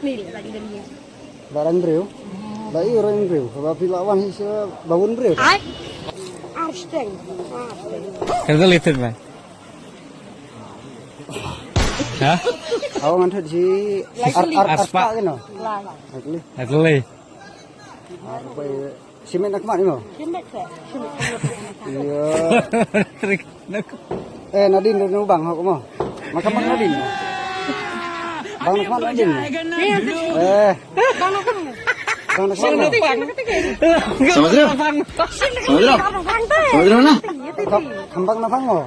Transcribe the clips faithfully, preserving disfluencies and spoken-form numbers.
Ni la dang dang. Ba rang briew. Ba i rang briew. Ba phi la wan hi sha ba bun briew. Ai. Arsteng. Arsteng. Kal kal itit man. Ha? Aw ngan thut si ar ar ar spa kino. Lai. Akli. Akli. Ar pa. Simet nak mat ni mo. Simet se. Simet. Iya. Trik nak. Eh Nadin dah nubang hok mo. Makan bang Nadin. Bang nak mat Nadin. Eh. Bang nak mat. Bang nak mat. Sama terus. Sama terus. Sama terus lah. Kambang nak bang mo.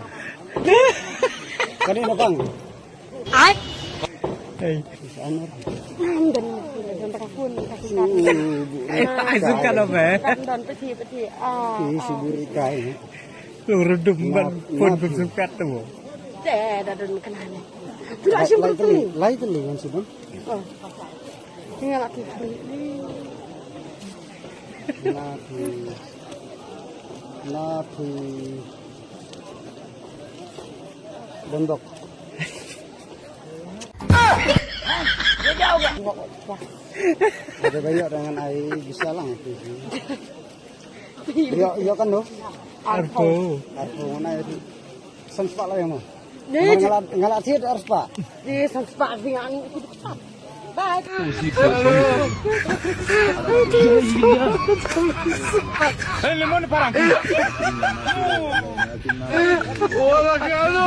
Kani nak bang. Ai. Hey. Don don don ta phone ta phone. Ai sun ka lo be. Don don peti peti. Ah. Ti si buri kai. Lu redum ban phone pun sun ka tu. Te da don kana ne. Tu da sim pun. Lai teli ngan si don. Oh. Tinggal lagi. Napi. Napi. Bondok. Ada banyak dengan ai bisa lang tu. Iya iya kan tu. Arpo. Arpo mana itu? San spah lah yang mau. Ngalat ngalat sih harus pak. Di san spah dengan itu. Bye. Hey, lemon parang. Wala kalo.